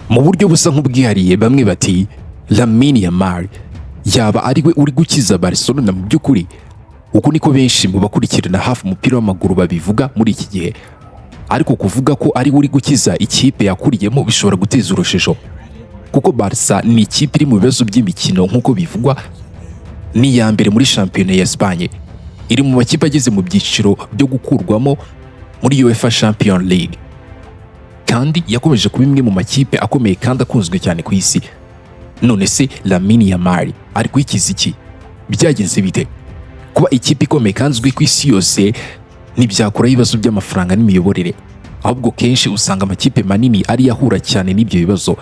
Mu buryo busa nk'ubwihariye, bamwe bati Lamine Yamal yaba ari we uri gukiza Barcelona mu by'ukuri. Uku niko benshi mu bakurikirana hafi umupira w'amaguru babivuga muri iki gihe. Ariko kuvuga ko ari we uri gukiza ikipe yakuriyemo bishobora guteza urujijo, kuko Barca ni ikipe iri mu bibazo by'imikino nk'uko bivugwa. Ni iya mbere muri shampiyona ya Espagne, iri mu makipe ageze mu byiciro byo gukurwamo muri UEFA Champions League, kandi yakomeje kuba imwe mu makipe akomeye kandi akunzwe cyane ku isi. None se Lamine Yamal ari kuyikiza iki? Byagenze bite? Kuba ikipe ikomeye kandi izwi ku isi yose ntibyakuraho ibibazo by'amafaranga n'imiyoborere, ahubwo kenshi usanga amakipe manini ariyo ahura cyane n'ibyo bibazo.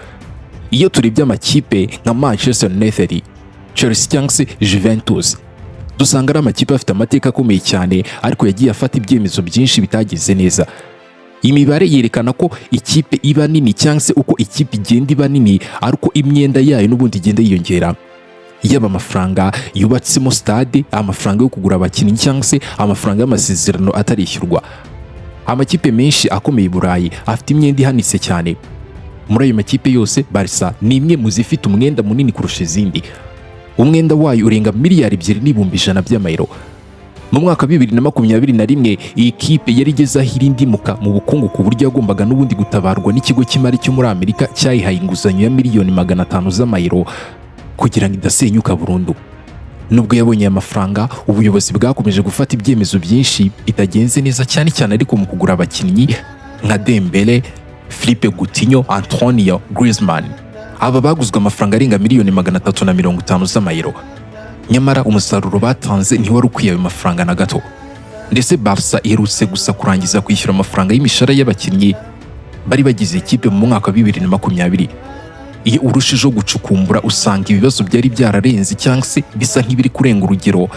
Iyo turebye amakipe nka Manchester United, Chelsea cyangwa se Juventus, dusanga ari amakipe afite amateka akomeye cyane, ariko yagiye afata ibyemezo byinshi bitagenze neza. Imibare yerekana ko ikipe iba nini, cyangwa se uko ikipe igenda iba nini ari uko imyenda yayo n'ubundi igenda yiyongera, yaba amafaranga yubatsemo stade, amafaranga yo kugura abakinnyi cyangwa se amafaranga y'amasezerano atarishyurwa. Amakipe menshi akomeye i Burayi afite imyenda ihanitse cyane. Muri ayo makipe yose, Barca ni imwe mu zifite umwenda munini kurusha izindi. Umwenda wayo urenga miliyari 2.1 biliyoni by'amayero. Mu mwaka wa 2021, iyi kipe yari igeze aho irindimuka mu bukungu, ku buryo yagombaga n'ubundi gutabarwa n'ikigo cy'imari cyo muri Amerika cyayihaye inguzanyo ya miliyoni 500 z'amayero kugira ngo idasenyuka burundu. Nubwo yabonye aya mafaranga, ubuyobozi bwakomeje gufata ibyemezo byinshi bitagenze neza, cyane cyane ariko mu kugura abakinnyi nka Dembele, Philippe Coutinho, Antonio Griezmann. Aba baguzwe amafaranga arenga miliyoni 350 z'amayero, nyamara umusaruro batanze ntiwari ukwiye ayo mafaranga na gato. Ndetse Barca iherutse gusa kurangiza kwishyura amafaranga y'imishahara y'abakinnyi bari bagize ikipe mu mwaka wa 2020. Iyo urushijeho gucukumbura, usanga ibibazo byari byararenze cyangwa se bisa nk'ibiri kurenga urugero,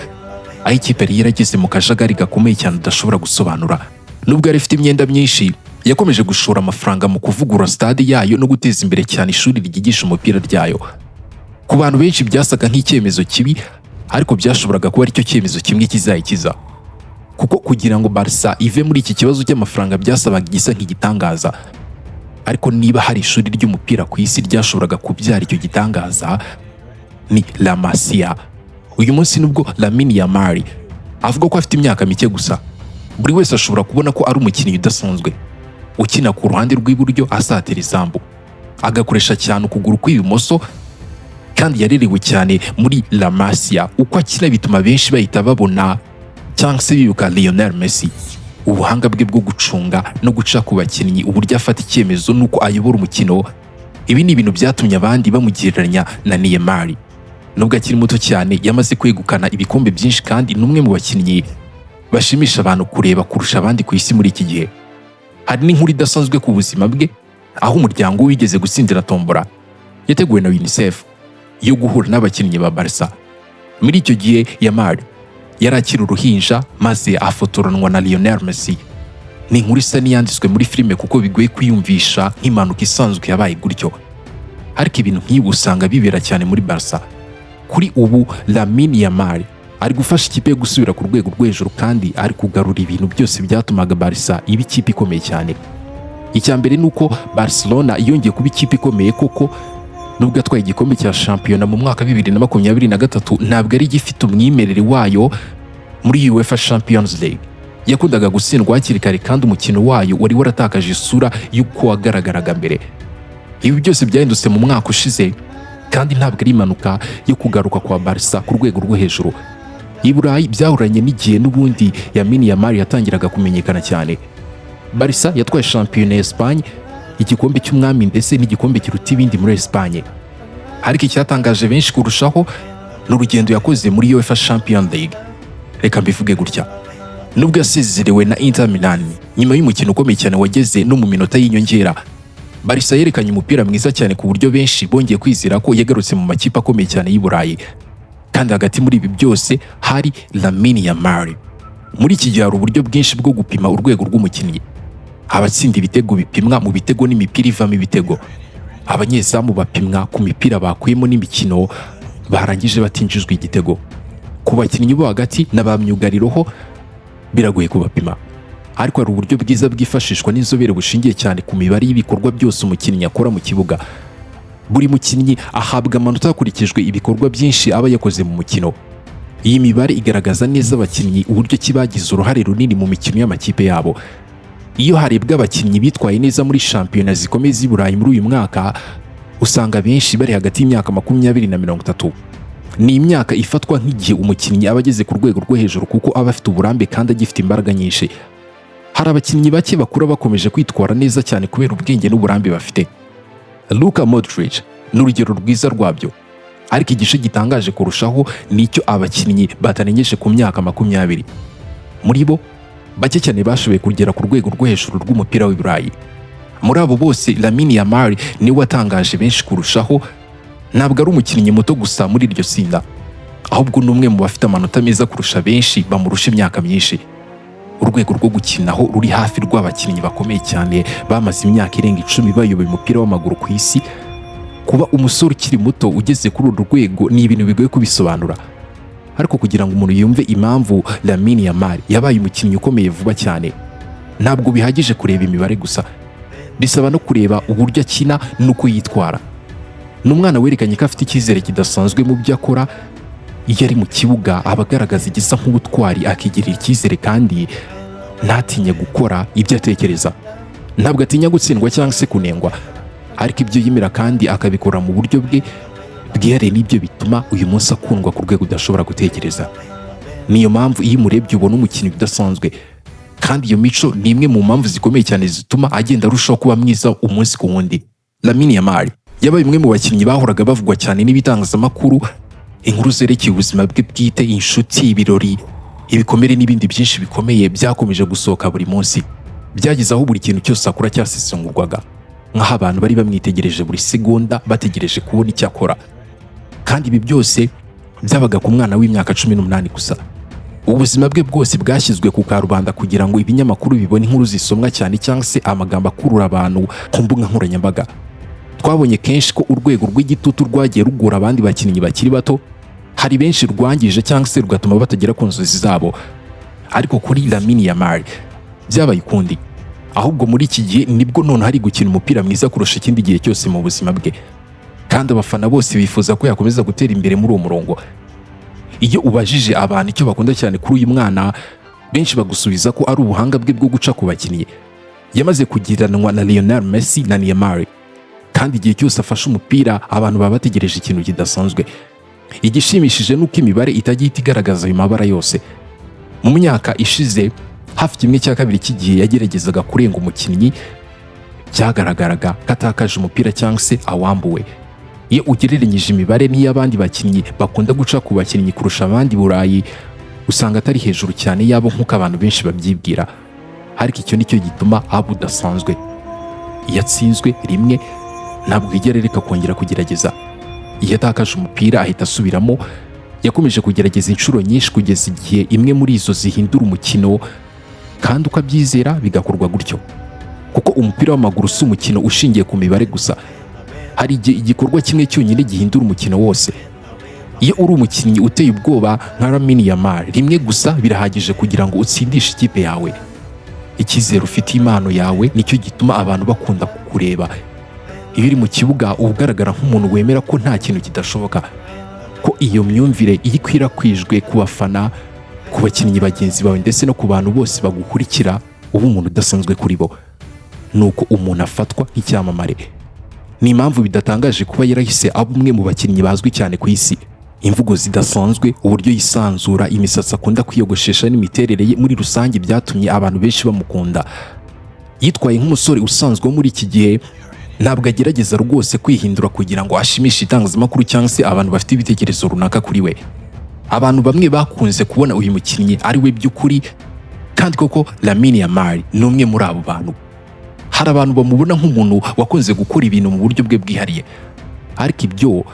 aho ikipe yari yarageze mu kajagari gakomeye cyane udashobora gusobanura. Nubwo yari ifite imyenda myinshi, yakomeje gushora amafaranga mu kuvugurura stade yayo no guteza imbere cyane ishuri ryigisha umupira ryayo. Ku bantu benshi byasaga nk'icyemezo kibi, ariko byashoboraga kuba aricyo cyemezo kimwe kizayikiza, kuko kugira ngo Barca ive muri iki kibazo cy'amafaranga byasabaga igisa nk'igitangaza. Ariko niba hari ishuri ry'umupira ku isi ryashoboraga kubyara icyo gitangaza, ni La Masia. Uyu munsi, nubwo Lamine Yamal avuga ko afite imyaka mike gusa, buri wese ashobora kubona ko ari umukinnyi udasanzwe ukina ku ruhande rw'iburyo asatira izamu, agakoresha cyane ukuguru kw'ibumoso, kandi yarerewe cyane muri La Masia. Uko akina bituma benshi bahita babona cyangwa se bibuka Lionel Messi. Ubuhanga bwe bwo gucunga no guca ku bakinnyi, uburyo afata icyemezo n'uko ayobora umukino, ibi ni ibintu byatumye abandi bamugereranya na Neymar. Nubwo akiri muto cyane, yamaze kwegukana ibikombe byinshi kandi ni umwe mu bakinnyi bashimisha abantu kureba kurusha abandi ku isi muri iki gihe. Hari n'inkuru idasanzwe ku buzima bwe, aho umuryango we wigeze gutsindira tombora yateguwe na UNICEF yo guhura n'abakinnyi ba Barca. Muri icyo gihe Yamal yari akiri uruhinja, maze afotoranwa na Lionel Messi. Ni inkuru isa n'iyanditswe muri filime, kuko bigoye kwiyumvisha nk'impanuka isanzwe yabaye gutyo, ariko ibintu nk'ibi usanga bibera cyane muri Barca. Kuri ubu Lamine Yamal ari gufasha ikipe yo gusubira ku rwego rwo hejuru, kandi ari kugarura ibintu byose byatumaga Barca iba ikipe ikomeye cyane. Icya mbere ni uko Barcelona yongeye kuba ikipe ikomeye koko. Nubwo yatwaye igikombe cya shampiyona mu mwaka wa 2023, ntabwo ari igifite umwimerere wayo muri UEFA Champions League. Yakundaga gutsindwa hakiri kare, kandi umukino wayo wari waratakaje isura y'uko wagaragaraga mbere. Ibi byose byahindutse mu mwaka ushize, kandi ntabwo ari impanuka yo kugaruka kwa Barca ku rwego rwo hejuru i Burayi byahuranye n'igihe n'ubundi Lamine Yamal yatangiraga kumenyekana cyane. Barca yatwaye shampiyona ya Espagne, igikombe cy'umwami ndetse n'igikombe kiruta ibindi muri Espagne. Ariko icyatangaje benshi kurushaho ni urugendo yakoze muri UEFA Champions League. Reka mbivuge gutya: nubwo yasezerewe na Inter Milan nyuma y'umukino ukomeye cyane wageze no mu minota y'inyongera, Barca yerekanye umupira mwiza cyane ku buryo benshi bongeye kwizera ko yagarutse mu makipe akomeye cyane y'i Burayi. Kandi hagati muri ibi byose hari Lamine Yamal. Muri iki gihe hari uburyo bwinshi bwo gupima urwego rw'umukinnyi. Abatsinda ibitego bipimwa mu bitego n'imipira ivamo ibitego, abanyezamu bapimwa ku mipira bakuyemo n'imikino barangije batinjizwa igitego. Ku bakinnyi bo hagati na ba myugariro ho biragoye kubapima. Ariko hari uburyo bwiza bwifashishwa n'inzobere bushingiye cyane ku mibare y'ibikorwa byose umukinnyi akora mu kibuga. Buri mukinnyi ahabwa amanota hakurikijwe ibikorwa byinshi aba yakoze mu mukino. Iyi mibare igaragaza neza abakinnyi uburyo ki bagize uruhare runini mu mikino y'amakipe yabo. Iyo harebwa abakinnyi bitwaye neza muri shampiyona zikomeye z'i Burayi muri uyu mwaka, usanga benshi bari hagati y'imyaka 20 na 30. Ni imyaka ifatwa nk'igihe umukinnyi aba ageze ku rwego rwo hejuru, kuko aba afite uburambe kandi agifite imbaraga nyinshi. Hari abakinnyi bake bakura bakomeje kwitwara neza cyane kubera ubwenge n'uburambe bafite. Luka Modric ni urugero rwiza rwabyo. Ariko igice gitangaje kurushaho ni icyo abakinnyi batarengeje ku myaka 20. Muri bo, bake cyane bashoboye kugera ku rwego rwo hejuru rw'umupira w'i Burayi. Muri abo bose, Lamine Yamal niwe watangaje benshi kurushaho. Ntabwo ari umukinnyi muto gusa muri iryo tsinda, ahubwo ni umwe mu bafite amanota meza kurusha benshi bamurusha imyaka myinshi. Urwego rwo gukinaho ruri hafi rw'abakinnyi bakomeye cyane bamaze imyaka irenga 10 bayoboye umupira w'amaguru ku isi. Kuba umusore ukiri muto ugeze kuri uru rwego ni ibintu bigoye kubisobanura. Ariko kugira ngo umuntu yumve impamvu Lamine Yamal yabaye umukinnyi ukomeye vuba cyane, ntabwo bihagije kureba imibare gusa, bisaba no kureba uburyo akina n'uko yitwara. Ni umwana werekanye ko afite icyizere kidasanzwe mu byo akora. Iyo ari mu kibuga, aba agaragaza igisa nk'ubutwari, akigirira icyizere kandi ntatinye gukora ibyo atekereza. Ntabwo atinya gutsindwa cyangwa se kunengwa, ariko ibyo yemera kandi akabikora mu buryo bwe bwihariye nibyo bituma uyu munsi akundwa ku rwego udashobora gutekereza. Niyo mpamvu iyo umurebye ubona umukinnyi udasanzwe, kandi iyo mico ni imwe mu mpamvu zikomeye cyane zituma agenda arushaho kuba mwiza umunsi ku wundi. Lamine Yamal yabaye umwe mu bakinnyi bahoraga bavugwa cyane n'ibitangazamakuru. Inkuru zerekeye ubuzima bwe bwite, inshuti, ibirori, ibikomere n'ibindi byinshi bikomeye byakomeje gusohoka buri munsi. Byageze aho buri kintu cyose akora cyasesengurwaga, nk'aho abantu bari bamwitegereje buri segonda, bategereje kubona icyo akora. Kandi ibi byose byabaga ku mwana w'imyaka 18 gusa. Ubuzima bwe bwose bwashyizwe ku karubanda kugira ngo ibinyamakuru bibone inkuru zisomwa cyane cyangwa se amagambo akurura abantu ku mbuga nkoranyambaga. Twabonye kenshi ko urwego rw'igitutu rwagiye rugora abandi bakinnyi bakiri bato. Hari benshi rwangije cyangwa se rugatuma batagera ku nzozi zabo. Ariko kuri Lamine Yamal byabaye ukundi. Ahubwo muri iki gihe nibwo none hari gukina umupira mwiza kurusha ikindi gihe cyose mu buzima bwe, kandi abafana bose bifuza ko yakomeza gutera imbere muri uwo murongo. Iyo ubajije abantu icyo bakunda cyane kuri uyu mwana, benshi bagusubiza ko ari ubuhanga bwe bwo guca ku bakinnyi. Yamaze kugiranwa na Lionel Messi na Neymar, kandi igihe cyose afashe umupira, abantu baba bategereje ikintu kidasanzwe. Igishimishije ni uko imibare itajya ihita igaragaza ayo mabara yose. Mu myaka ishize, hafi kimwe cya kabiri cy'igihe yageragezaga kurenga umukinnyi, byagaragaraga ko atakaje umupira cyangwa se awambuwe. Iyo ugereranyije imibare n'iy'abandi bakinnyi bakunda guca ku bakinnyi kurusha abandi Burayi, usanga atari hejuru cyane yabo nk'uko abantu benshi babyibwira. Ariko icyo nicyo gituma aba udasanzwe. Iyo atsinzwe rimwe, ntabwo yigera areka kongera kugerageza. Iyo atakaje umupira, ahita asubiramo. Yakomeje kugerageza inshuro nyinshi kugeza igihe imwe muri izo zihindura umukino, kandi uko abyizera bigakorwa gutyo. Kuko umupira w'amaguru si umukino ushingiye ku mibare gusa, hari igihe igikorwa kimwe cyonyine gihindura umukino wose. Iyo uri umukinnyi uteye ubwoba nka Lamine Yamal, rimwe gusa birahagije kugira ngo utsindishe ikipe yawe. Icyizere ufitiye impano yawe nicyo gituma abantu bakunda kukureba. Iyo uri mu kibuga, uba ugaragara nk'umuntu wemera ko nta kintu kidashoboka, ko iyo myumvire iyo ikwirakwijwe ku bafana, ku bakinnyi bagenzi bawe ndetse no ku bantu bose bagukurikira, uba umuntu udasanzwe kuri bo. Nuko umuntu afatwa nk'icyamamare. Ni impamvu bidatangaje kuba yarahise aba umwe mu bakinnyi bazwi cyane ku isi. Imvugo zidasanzwe, uburyo yisanzura, imisatsi akunda kwiyogoshesha n'imiterere ye muri rusange byatumye abantu benshi bamukunda. Yitwaye nk'umusore usanzwe wo muri iki gihe. Ntabwo agerageza rwose kwihindura kugira ngo ashimishe itangazamakuru cyangwa se abantu bafite ibitekerezo runaka kuri we. Abantu bamwe bakunze kubona uyu mukinnyi ari we by'ukuri, kandi koko Lamine Yamal ni umwe muri abo bantu. Hari abantu bamubona nk'umuntu wakunze gukora ibintu mu buryo bwe bwihariye, ariko ibyo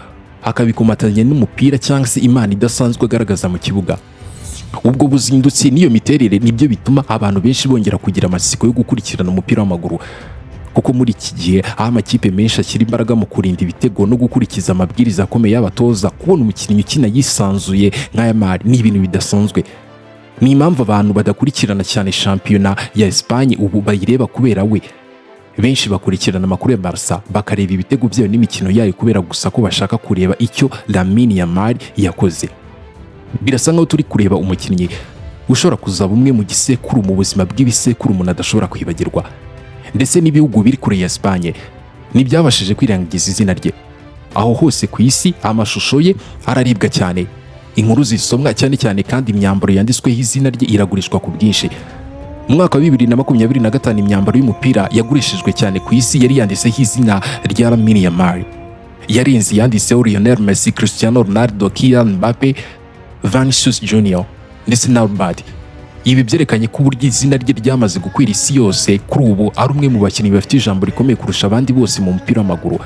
akabikomatanya n'umupira cyangwa se impano idasanzwe agaragaza mu kibuga. Ubwo buzindutsi n'iyo miterere nibyo bituma abantu benshi bongera kugira amatsiko yo gukurikirana umupira w'amaguru, kuko muri iki gihe, aho amakipe menshi ashyira imbaraga mu kurinda ibitego no gukurikiza amabwiriza akomeye y'abatoza, kubona umukinnyi ukina yisanzuye nka Yamal ni ibintu bidasanzwe. Ni Ni impamvu abantu badakurikirana cyane shampiyona ya Espagne ubu bayireba kubera we. Benshi bakurikirana amakuru ya Barca, bakareba ibitego byayo n'imikino yayo kubera gusa ko bashaka kureba icyo Lamine Yamal yakoze. Birasa nkaho turi kureba umukinnyi ushobora kuzaba umwe mu gisekuru mu buzima bw'ibisekuru umuntu adashobora kwibagirwa. Ndetse n'ibihugu biri kure ya Espagne ntibyabashije kwirengagiza izina rye. Aho hose ku isi amashusho ye araribwa cyane, inkuru zisomwa cyane cyane, kandi imyambaro yanditsweho izina rye iragurishwa ku bwinshi. Mu mwaka wa 2025, imyambaro y'umupira yagurishijwe cyane ku isi yari yanditseho izina rya Lamine Yamal. Yarenze yanditseho Lionel Messi, Cristiano Ronaldo, Kylian Mbappe, Vinicius Junior ndetse na Albert. Ibi byerekanye ko uburyo izina rye ryamaze gukwira isi yose, kuri ubu ari umwe mu bakinnyi bafite ijambo rikomeye kurusha abandi bose mu mupira w'amaguru.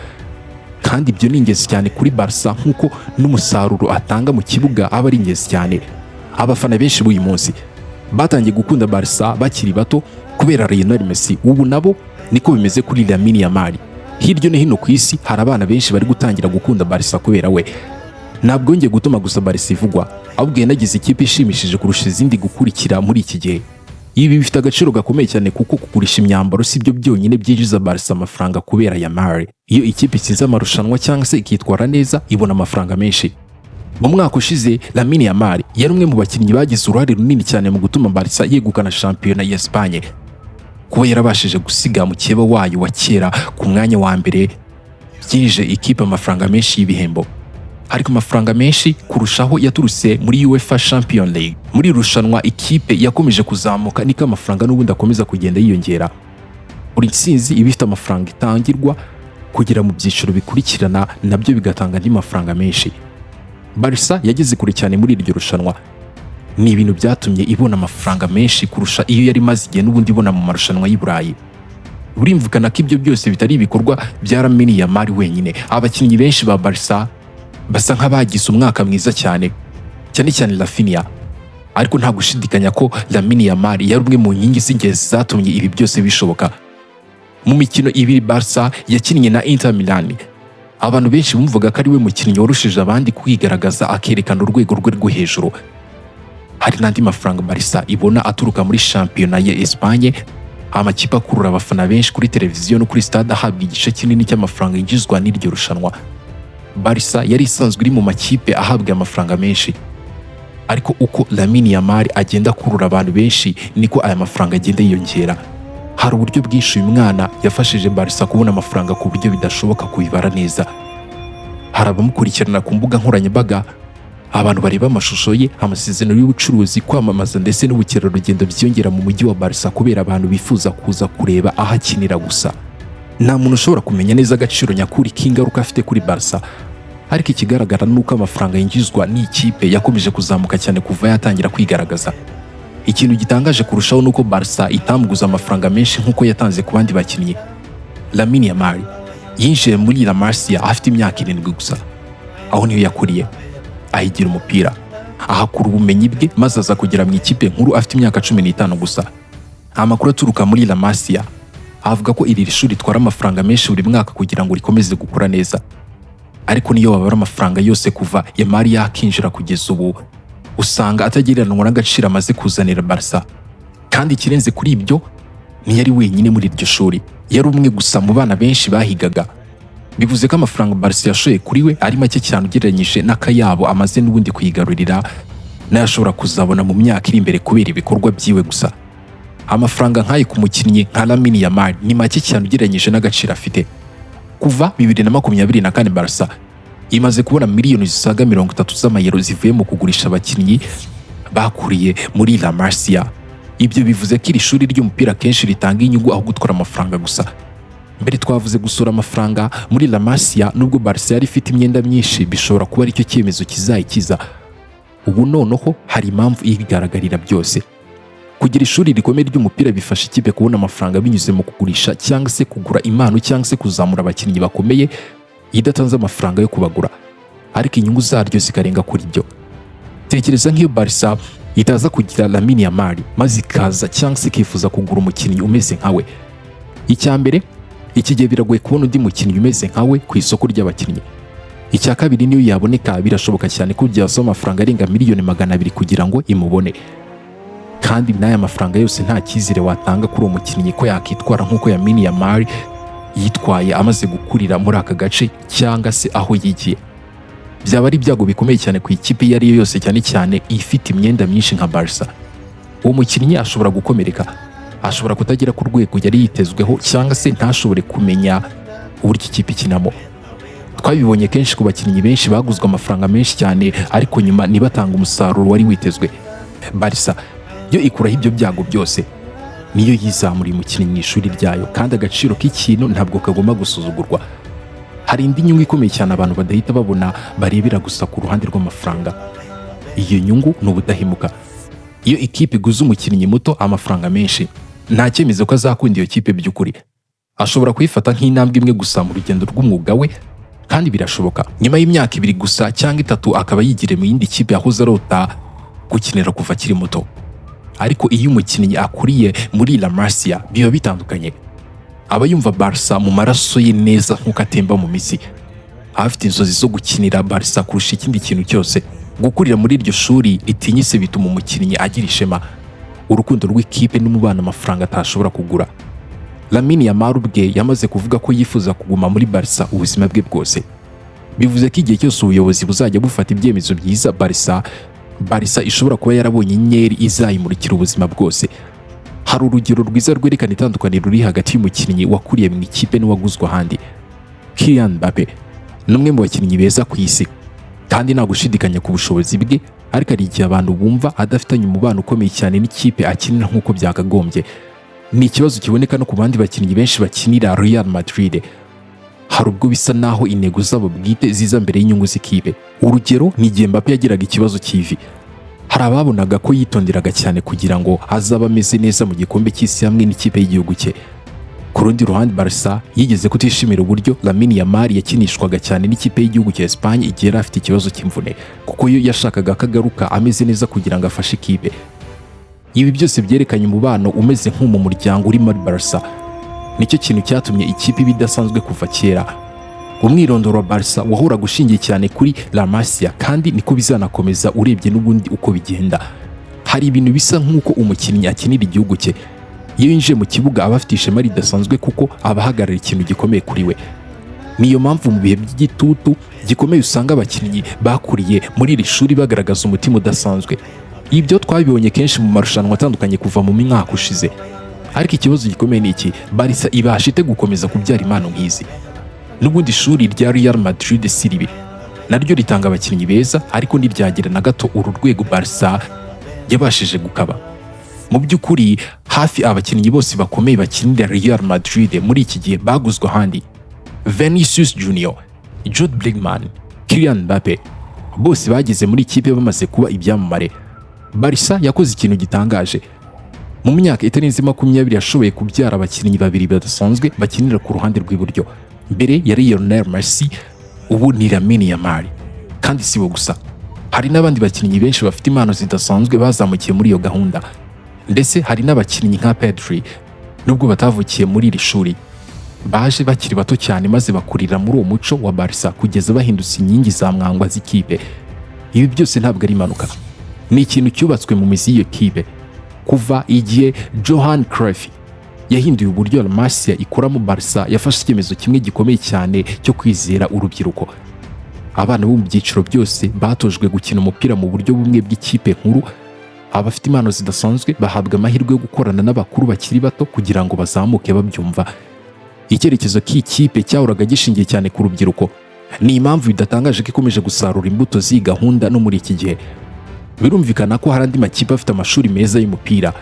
Kandi ibyo ni ingenzi cyane kuri Barca, nk'uko n'umusaruro atanga mu kibuga aba ari ingenzi cyane. Abafana benshi b'uyu munsi batangiye gukunda Barca bakiri bato kubera Lionel Messi. Ubu nabo niko bimeze kuri Lamine Yamal. Hirya no hino ku isi hari abana benshi bari gutangira gukunda Barca kubera we. Ntabwo yongeye gutuma gusa Barca ivugwa, ahubwo yanagize ikipe ishimishije kurusha izindi gukurikira muri iki gihe. Ibi bifite agaciro gakomeye cyane, kuko kugurisha imyambaro si byo byonyine byinjiza Barca amafaranga kubera Yamal. Iyo ikipe itsinze amarushanwa cyangwa se ikitwara neza, ibona amafaranga menshi. Mu mwaka ushize, Lamine Yamal yari umwe mu bakinnyi bagize uruhare runini cyane mu gutuma Barca yegukana shampiyona ya Espagne. Kuba yarabashije gusiga mukeba wayo wa kera ku mwanya wa mbere byinjije ikipe amafaranga menshi y'ibihembo, ariko amafaranga menshi kurushaho yaturutse muri UEFA Champion League. Muri iri rushanwa ikipe yakomeje kuzamuka, niko amafaranga n'ubundi akomeza kugenda yiyongera. Buri ntsinzi iba ifite amafaranga itangirwa, kugera mu byiciro bikurikirana nabyo bigatanga andi mafaranga menshi. Barca yageze kure cyane muri iryo rushanwa. Ni ibintu byatumye ibona amafaranga menshi kurusha iyo yari imaze igihe n'ubundi ibona mu marushanwa y'i Burayi. Burimvikana ko ibyo byose bitari ibikorwa bya Lamine Yamal wenyine. Abakinnyi benshi ba Barca basa nk'abagize umwaka mwiza cyane, cyane cyane Raphinha, ariko nta gushidikanya ko Lamine Yamal yari umwe mu nkingi z'ingenzi zatumye ibi byose bishoboka. Mu mikino ibiri Barca yakinnye na Inter Milan, abantu benshi bumvaga ko ari we mukinnyi warushije abandi kwigaragaza, akerekana urwego rwe rwo hejuru. Hari n'andi mafaranga Barca ibona aturuka muri shampiyona ya Espagne. Amakipe akurura abafana benshi kuri televiziyo no kuri stade ahabwa igice kinini cy'amafaranga yinjizwa n'iryo rushanwa. Barca yari isanzwe iri mu makipe ahabwa amafaranga menshi, ariko uko Lamine Yamal agenda akurura abantu benshi, niko aya mafaranga agenda yiyongera. Hari uburyo bwinshi uyu mwana yafashije Barca kubona amafaranga ku buryo bidashoboka kubibara neza. Hari abamukurikirana ku mbuga nkoranyambaga, abantu bareba amashusho ye, amasezerano y'ubucuruzi, kwamamaza ndetse n'ubukerarugendo byiyongera mu mujyi wa Barca kubera abantu bifuza kuza kureba aho akinira gusa. Nta muntu ushobora kumenya neza agaciro nyakuri k'ingaruka afite kuri Barca, ariko ikigaragara ni uko amafaranga yinjizwa n'ikipe yakomeje kuzamuka cyane kuva yatangira kwigaragaza. Ikintu gitangaje kurushaho ni uko Barca itamuguza amafaranga menshi nk'uko yatanze ku bandi bakinnyi. Lamine Yamal yinjiye muri La Masia afite imyaka 7 gusa. Aho niyo yakuriye, ahigira umupira, ahakura ubumenyi bwe, maze aza kugera mu ikipe nkuru afite imyaka 15 gusa. Amakuru aturuka muri La Masia avuga ko iri shuri ritwara amafaranga menshi buri mwaka kugira ngo rikomeze gukura neza. Ariko niyo babara amafaranga yose kuva Yamal yakinjira kugeza ubu, usanga atagereranywa n'agaciro amaze kuzanira Barca. Kandi ikirenze kuri ibyo, ntiyari wenyine muri iryo shuri, yari umwe gusa mu bana benshi bahigaga. Bivuze ko amafaranga Barca yashoye kuri we ari make cyane ugereranyije n'akayabo amaze n'ubundi kuyigarurira n'ayo ashobora kuzabona mu myaka iri imbere kubera ibikorwa byiwe gusa. Amafaranga nk'ayo ku mukinnyi nka Lamine Yamal ni make cyane ugereranyije n'agaciro afite. Kuva 2024, Barca imaze kubona miliyoni zisaga 30 z'amayero zivuye mu kugurisha abakinnyi bakuriye muri La Masia. Ibyo bivuze ko iri shuri ry'umupira kenshi ritanga inyungu aho gutwara amafaranga gusa. Mbere twavuze gusura amafaranga muri La Masia. Nubwo Barca yari ifite imyenda myinshi, bishobora kuba aricyo cyemezo kizayikiza. Ubu noneho hari impamvu igaragarira byose. Kugira ishuri rikomeye ry'umupira bifasha ikipe kubona amafaranga binyuze mu kugurisha cyangwa se kugura impano cyangwa se kuzamura abakinnyi bakomeye idatanze amafaranga yo kubagura, ariko inyungu zaryo zikarenga kuri ibyo. Tekereza nk'iyo Barca itaza kugira Lamine Yamal, maze ikaza cyangwa se ikifuza kugura umukinnyi umeze nkawe. Icya mbere, iki gihe biragoye kubona undi mukinnyi umeze nkawe ku isoko ry'abakinnyi. Icya kabiri, niyo yaboneka, birashoboka cyane ko byasaba amafaranga arenga miliyoni 200 kugira ngo imubone. Kandi n'aya mafaranga yose, nta cyizere watanga kuri uwo mukinnyi ko yakitwara nk'uko Lamine Yamal yitwaye amaze gukurira muri aka gace cyangwa se aho yigiye. Byaba ari ibyago bikomeye cyane ku ikipe iyo ari yo yose, cyane cyane ifite imyenda myinshi nka Barca. Uwo mukinnyi ashobora gukomereka, ashobora kutagera ku rwego yari yitezweho, cyangwa se ntashobore kumenya uburyo ikipe ikinamo. Twabibonye kenshi ku bakinnyi benshi baguzwe amafaranga menshi cyane, ariko nyuma ntibatange umusaruro wari witezwe. Barca yo ikuraho ibyo byago byose, niyo yizamuriye umukinnyi mu ishuri ryayo, kandi agaciro k'ikintu ntabwo kagomba gusuzugurwa. Hari indi nyungu ikomeye cyane abantu badahita babona, barebera gusa ku ruhande rw'amafaranga. Iyo nyungu ni ubudahemuka. Iyo ikipe iguze umukinnyi muto amafaranga menshi, nta cyemezo ko azakunda iyo kipe by'ukuri. Ashobora kuyifata nk'intambwe imwe gusa mu rugendo rw'umwuga we, kandi birashoboka nyuma y'imyaka 2 gusa cyangwa 3 akaba yigiriye mu yindi kipe yahoze arota gukinira kuva akiri muto. Ariko iyo umukinnyi akuriye muri La Masia, biba bitandukanye. Aba yumva Barca mu maraso ye neza nk'uko atemba mu mitsi. Aba afite inzozi zo gukinira Barca kurusha ikindi kintu cyose. Gukurira muri iryo shuri ritinyitse bituma umukinnyi agira ishema, urukundo rw'ikipe n'umubano amafaranga atashobora kugura. Lamine Yamal ubwe yamaze kuvuga ko yifuza kuguma muri Barca ubuzima bwe bwose. Bivuze ko igihe cyose ubuyobozi buzajya bufata ibyemezo byiza Barca ishobora kuba yarabonye inyeri izayimurikira ubuzima bwose. Hari urugero rwiza rwerekana itandukaniro riri hagati y'umukinnyi wakuriye mu ikipe n'uwaguzwe ahandi. Kylian Mbappe ni umwe mu bakinnyi beza ku isi, kandi nta gushidikanya ku bushobozi bwe, ariko hari igihe abantu bumva adafitanye umubano ukomeye cyane n'ikipe akinira nk'uko byakagombye. Ni ikibazo kiboneka no ku bandi bakinnyi benshi bakinira Real Madrid. Hari ubwo bisa naho intego zabo bwite ziza mbere y'inyungu z'ikipe. Urugero ni igihe Mbappe yagiraga ikibazo cy'ivi. Hari ababonaga ko yitonderaga cyane kugira ngo azabe ameze neza mu gikombe cy'isi hamwe n'ikipe y'igihugu cye. Ku rundi ruhande, Barca yigeze kutishimira uburyo Lamine Yamal yakinishwaga cyane n'ikipe y'igihugu cya Espagne igihe yari afite ikibazo cy'imvune, kuko yo yashakaga ko agaruka ameze neza kugira ngo afashe ikipe. Ibi byose byerekanye umubano umeze nko mu muryango uri muri Barca. Nicyo kintu cyatumye ikipe iba idasanzwe kuva kera. Umwirondoro wa Barca wahoraga ushingiye cyane kuri La Masia, kandi niko bizanakomeza urebye n'ubundi uko bigenda. Hari ibintu bisa nk'uko umukinnyi akinira igihugu cye. Iyo yinjiye mu kibuga, aba afite ishema ridasanzwe kuko aba ahagarara ikintu gikomeye kuri we. Niyo mpamvu mu bihe by'igitutu gikomeye usanga abakinnyi bakuriye muri iri shuri bagaragaza umutima udasanzwe. Ibyo twabibonye kenshi mu marushanwa atandukanye kuva mu mwaka ushize. Ariko ikibazo gikomeye ni iki: Barca ibasha ite gukomeza kubyara impano nk'izi? N'ubundi ishuri rya Real Madrid si ribi, naryo ritanga abakinnyi beza, ariko ntiryagira na gato uru rwego Barca yabashije gukaba. Mu by'ukuri, hafi abakinnyi bose bakomeye bakinira Real Madrid muri iki gihe baguzwe ahandi. Vinicius Junior, Jude Bellingham, Kylian Mbappe, bose bageze muri ikipe bamaze kuba ibyamamare. Barca yakoze ikintu gitangaje: mu myaka itarenze 20 yashoboye kubyara abakinnyi babiri badasanzwe bakinira ku ruhande rw'iburyo. Mbere yari Lionel Messi, ubu ni Lamine Yamal. Kandi si bo gusa, hari n'abandi bakinnyi benshi bafite impano zidasanzwe bazamukiye muri iyo gahunda. Ndetse hari n'abakinnyi nka Pedri, nubwo batavukiye muri iri shuri, baje bakiri bato cyane maze bakurira muri uwo muco wa Barca kugeza bahindutse inkingi za mwamba z'ikipe. Ibi byose ntabwo ari impanuka, ni ikintu cyubatswe mu mizi y'iyo kipe. Kuva igihe Johan Cruyff yahinduye uburyo La Masia ikoramo, Barca yafashe icyemezo kimwe gikomeye cyane cyo kwizera urubyiruko. Abana bo mu byiciro byose batojwe gukina umupira mu buryo bumwe bw'ikipe nkuru. Abafite impano zidasanzwe bahabwa amahirwe yo gukorana n'abakuru bakiri bato kugira ngo bazamuke babyumva. Icyerekezo cy'ikipe cyahoraga gishingiye cyane ku rubyiruko. Ni impamvu bidatangaje ko ikomeje gusarura imbuto z'iyi gahunda no muri iki gihe. Birumvikana ko hari andi makipe afite amashuri meza y'umupira,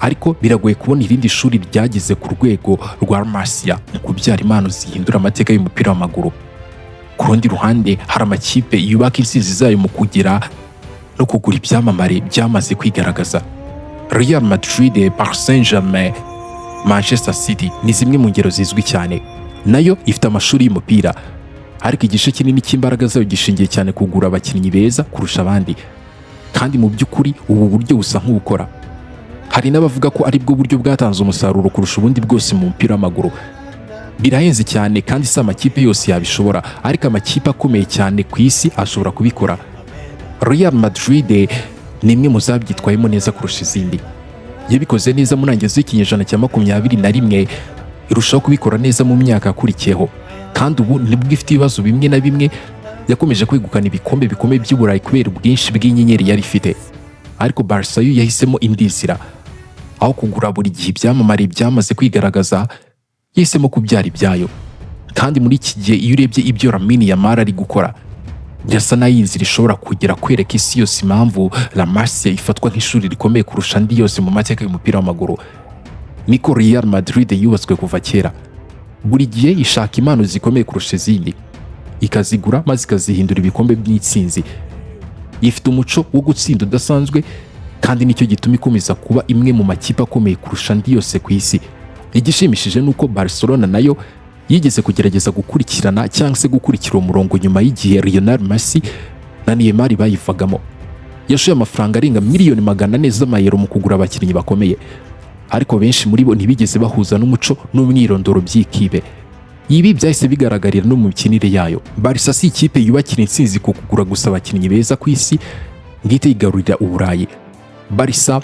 ariko biragoye kubona irindi shuri ryageze ku rwego rwa Masia mu kubyara impano zihindura amateka y'umupira w'amaguru. Ku rundi ruhande, hari amakipe yubaka intsinzi zayo mu kugera no kugura ibyamamare byamaze kwigaragaza. Real Madrid, Paris Saint-Germain, Manchester City ni zimwe mu ngero zizwi cyane. Nayo ifite amashuri y'umupira, ariko igice kinini cy'imbaraga zayo gishingiye cyane kugura abakinnyi beza kurusha abandi. Kandi mu by'ukuri ubu buryo busa nk'ubukora. Hari n'abavuga ko ari bwo buryo bwatanze umusaruro kurusha ubundi bwose mu mupira w'amaguru. Birahenze cyane kandi si amakipe yose yabishobora, ariko amakipe akomeye cyane ku isi ashobora kubikora. Real Madrid Ni imwe mu zabyitwayemo neza kurusha izindi. Yabikoze neza mu ntangiriro z'ikinyejana cya 21, irushaho kubikora neza mu myaka yakurikiyeho, kandi ubu nibwo ifite ibibazo bimwe na bimwe, yakomeje kwegukana ibikombe bikomeye by'Uburayi kubera ubwinshi bw'inyenyeri yari ifite. Ariko Barca yo yahisemo indi nzira. Aho kugura buri gihe ibyamamare byamaze kwigaragaza, yahisemo kubyara ibyayo. Kandi muri iki gihe, iyo urebye ibyo Lamine Yamal ari gukora, birasa n'aho iyi nzira ishobora kugera kwereka isi yose impamvu La Masia ifatwa nk'ishuri rikomeye kurusha andi yose mu mateka y'umupira w'amaguru. Niko Real Madrid yubatswe kuva kera. Buri gihe ishaka impano zikomeye kurusha izindi, ikazigura maze ikazihindura ibikombe by'intsinzi. Ifite umuco wo gutsinda udasanzwe, kandi nicyo gituma ikomeza kuba imwe mu makipe akomeye kurusha andi yose ku isi. Igishimishije ni uko Barcelona nayo yigeze kugerageza gukurikirana cyangwa se gukurikira uwo murongo nyuma y'igihe Lionel Messi na Neymar bayivagamo. Yashoye amafaranga arenga miliyoni 400 z'amayero mu kugura abakinnyi bakomeye, ariko benshi muri bo ntibigeze bahuza n'umuco n'umwirondoro by'ikipe. Ibi byahise bigaragarira no mu mikinire yayo. Barca si ikipe yubakira intsinzi ku kugura gusa abakinnyi beza ku isi ngo ihite yigarurira Uburayi. Barca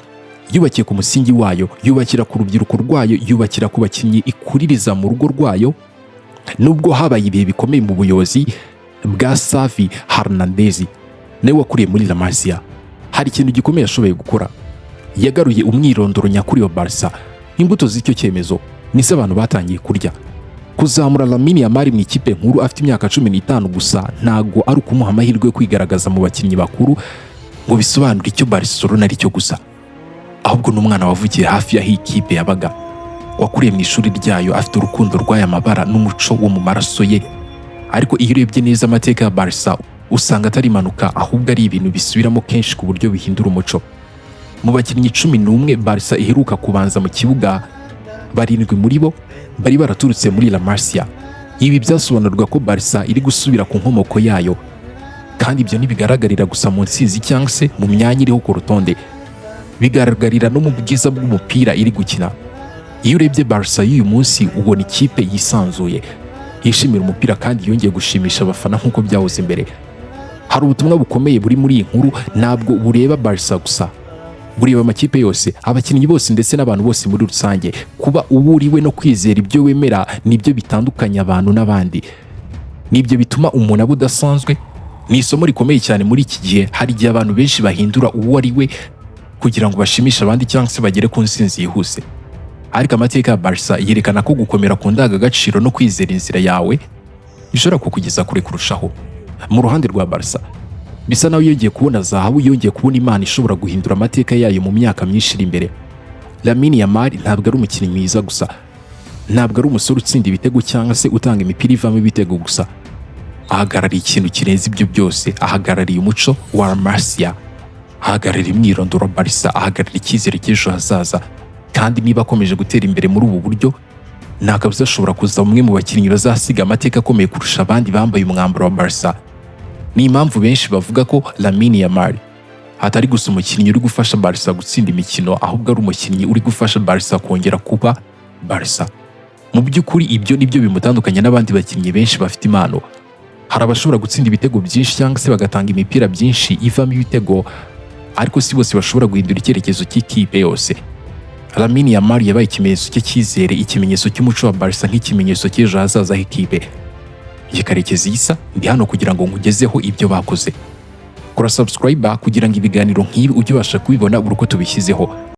yubakiye ku musingi wayo, yubakira ku rubyiruko rwayo, yubakira ku bakinnyi ikuririza mu rugo rwayo. Nubwo habaye ibihe bikomeye mu buyobozi bwa Xavi Hernandez, nawe wakuriye muri La Masia, hari ikintu gikomeye yashoboye gukora: yagaruye umwirondoro nyakuri wa Barca. Imbuto z'icyo cyemezo nizo abantu batangiye kurya. Kuzamura Lamine Yamal mu ikipe nkuru afite imyaka 15 gusa ntago ari ukumuha amahirwe yo kwigaragaza mu bakinnyi bakuru ngo bisobanure icyo Barcelona ari cyo gusa, ahubwo ni umwana wavukiye hafi y'aho ikipe yabaga, wakuriye mu ishuri ryayo, afite urukundo rw'aya mabara n'umuco wo mu maraso ye. Ariko iyo urebye neza amateka ya Barca, usanga atari impanuka, ahubwo ari ibintu bisubiramo kenshi ku buryo bihindura umuco. Mu bakinnyi 11 Barca iheruka kubanza mu kibuga, barindwi muri bo bari baraturutse muri La Masia. Ibi byasobanurwa ko Barca iri gusubira ku nkomoko yayo, kandi ibyo ntibigaragarira gusa mu ntsinzi cyangwa se mu myanya iriho ku rutonde, bigaragarira no mu bwiza bw'umupira iri gukina. Iyo urebye Barca y'uyu munsi, ubona ikipe yisanzuye, yishimira umupira kandi yongeye gushimisha abafana nk'uko byahoze imbere. Hari ubutumwa bukomeye buri muri iyi nkuru. Ntabwo bureba Barca gusa, bureba amakipe yose, abakinnyi bose ndetse n'abantu bose muri rusange. Kuba uburiwe no kwizera ibyo wemera nibyo bitandukanya abantu n'abandi, nibyo bituma umuntu aba udasanzwe. Ni isomo rikomeye cyane muri iki gihe. Hari igihe abantu benshi bahindura uwo ari we kugira ngo bashimishe abandi cyangwa se bagere ku ntsinzi yihuse, ariko amateka ya Barca yerekana ko gukomera ku ndangagaciro no kwizera inzira yawe bishobora kukugeza kure kurushaho. Mu ruhande rwa Barca, bisa naho yongeye kubona zahabu, yongeye kubona Imana ishobora guhindura amateka yayo mu myaka myinshi iri imbere. Lamine Yamal ntabwo ari umukinnyi mwiza gusa, ntabwo ari umusore utsinda ibitego cyangwa se utanga imipira ivamo ibitego gusa. Ahagarariye ikintu kirenze ibyo byose. Ahagarariye umuco wa La Masia, ahagarariye umwirondoro wa Barca, ahagarariye icyizere cy'ejo hazaza. Kandi niba akomeje gutera imbere muri ubu buryo, nta kabuza ashobora kuza umwe mu bakinnyi bazasiga amateka akomeye kurusha abandi bambaye umwambaro wa Barca. Ni impamvu benshi bavuga ko Lamine Yamal atari gusa umukinnyi uri gufasha Barca gutsinda imikino, ahubwo ari umukinnyi uri gufasha Barca kongera kuba Barca. Mu by'ukuri, ibyo nibyo bimutandukanya n'abandi bakinnyi benshi bafite impano. Hari abashobora gutsinda ibitego byinshi cyangwa se bagatanga imipira byinshi ivamo ibitego, ariko si bose bashobora guhindura icyerekezo cy'ikipe yose. Lamine Yamal yabaye ikimenyetso cy'icyizere, ikimenyetso cy'umuco wa Barca, nk'ikimenyetso cy'ejo hazaza h'ikipe. Njye Karekezi Isa, ndi hano kugira ngo nkugezeho ibyo bakoze. Kora subscribe kugira ngo ibiganiro nk'ibi ujye ubasha kubibona buri uko tubishyizeho.